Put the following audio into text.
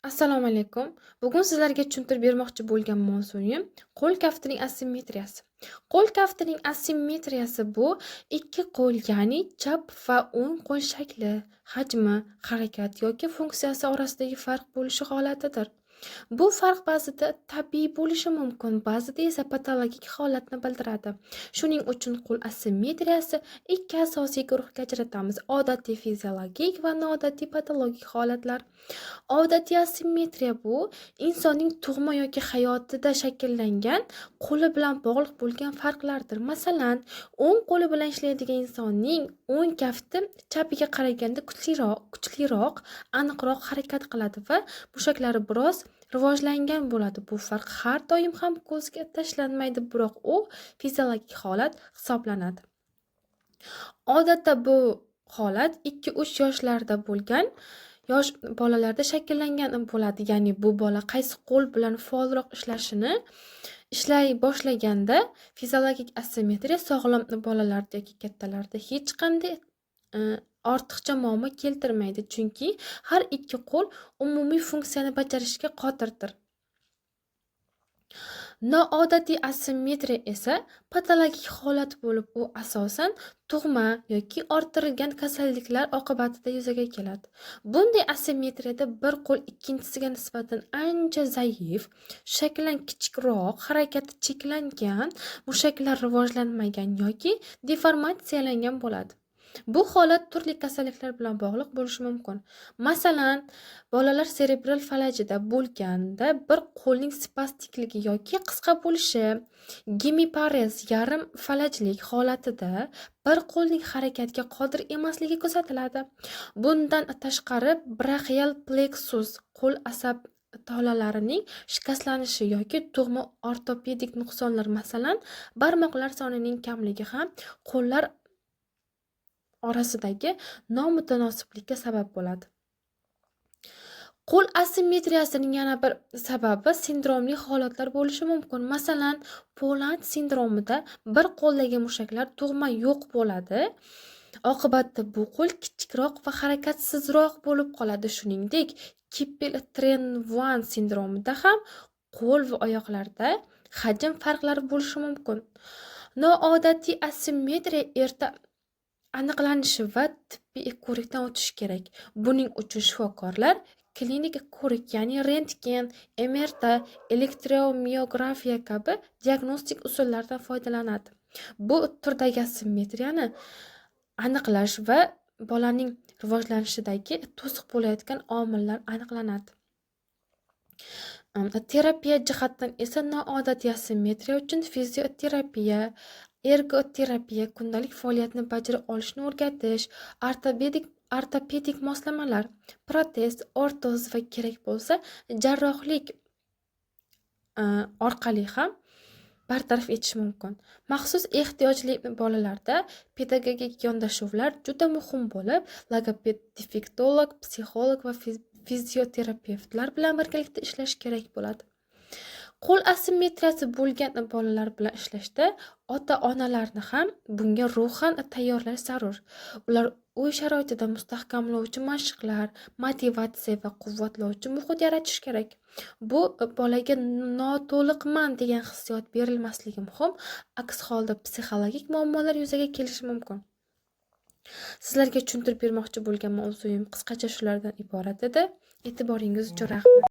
Assalomu alaykum. Bugun sizlarga tushuntirib bermoqchi bo'lgan mavzuyim qo'l kaftining asimmetriyasi. Qo'l kaftining asimmetriyasi bu ikki qo'l, ya'ni chap va o'ng qo'l shakli, hajmi, harakat yoki funksiyasi orasidagi farq bo'lishi holatidir. Bu farq ba'zida tabiiy bo'lishi mumkin, ba'zida esa patologik holatni bildiradi. Shuning uchun qo'l asimmetriyasi ikki asosiy guruhga ajratamiz: odatiy fiziologik va noodatiy patologik holatlar. Odatiy asimmetriya bu insonning tug'ma yoki hayotida shakllangan qo'li bilan bog'liq bo'lgan farqlardir. Masalan, o'ng qo'li bilan ishlaydigan insonning o'ng kafti chapiga qaraganda kuchliroq, aniqroq harakat qiladi va mushaklari biroz rivojlangan bo'ladi. Bu farq har doim ham ko'zga tashlanmaydi, biroq u fiziologik holat hisoblanadi. Odatda bu holat 2-3 yoshlarda bo'lgan yosh bolalarda shakllangan bo'ladi. Ya'ni bu bola qaysi qo'l bilan faolroq ishlay boshlaganda fiziologik asimmetriya sog'lom bolalarda yoki kattalarda hech qanday ortiqcha muammo keltirmaydi, chunki har ikki qo'l umumiy funksiyani bajarishga qodirdir. Noodatiy asimmetriya esa patologik holat bo'lib, u asosan tug'ma yoki orttirilgan kasalliklar oqibatida yuzaga keladi. Bunday asimmetriyada bir qo'l ikkinchisiga nisbatan ancha zaif, shaklan kichikroq, harakati cheklangan, mushaklar rivojlanmagan yoki deformatsiyalangan bo'ladi. Bu holat turli kasalliklar bilan bog'liq bo'lishi mumkin. Masalan, bolalar serebral falajida bo'lganda bir qo'lning spastikligi yoki qisqa bo'lishi, gemiparez yarim falajlik holatida bir qo'lning harakatga qodir emasligi kuzatiladi. Bundan tashqari, braxial pleksus, qo'l asab tolalarining shikastlanishi yoki tug'ma ortopedik nuqsonlar, masalan, barmoqlar sonining kamligi ham qo'llar orasidagi nomutanosiblikka sabab bo'ladi. Qo'l asimmetriyasining yana bir sababi sindromli holatlar bo'lishi mumkin. Masalan, Poland sindromida bir qo'ldagi mushaklar tug'ma yo'q bo'ladi. Oqibatda bu qo'l kichikroq va harakatsizroq bo'lib qoladi. Shuningdek, Kippel-Trenvan sindromida ham qo'l va oyoqlarda hajm farqlari bo'lishi mumkin. Noodatiy asimmetriya erta aniqlanishi va tibbiy ko'rikdan o'tishi kerak. Buning uchun shifokorlar klinik ko'rik, ya'ni rentgen, MRT, elektromiografiya kabi diagnostik usullardan foydalanadi. Bu turdagi asimmetriyani aniqlash va bolaning rivojlanishidagi to'siq bo'layotgan omillar aniqlanadi. Terapiya jihatdan esa noodatiy asimmetriya uchun fizioterapiya, ergoterapiya, kundalik faoliyatni bajara olishni o'rgatish, ortopedik moslamalar, protez, ortoz va kerak bo'lsa jarrohlik orqali ham bartaraf etish mumkin. Maxsus ehtiyojli bolalarda pedagogik yondashuvlar juda muhim bo'lib, logoped, defektolog, psixolog va fizioterapevtlar bilan birgalikda ishlash kerak bo'ladi. Qo'l asimmetriyasi bo'lgan bolalar bilan ishlashda ota-onalarni ham bunga ruhan tayyorlash zarur. Ular uy sharoitida mustahkamlovchi mashqlar, motivatsiya va quvvatlovchi muhit yaratish kerak. Bu bolaga noto'liqman degan hissiyot berilmasligi muhim, aks holda psixologik muammolar yuzaga kelishi mumkin. Sizlarga tushuntirib bermoqchi bo'lgan mavzuyim qisqacha shulardan iborat edi. E'tiboringiz uchun rahmat.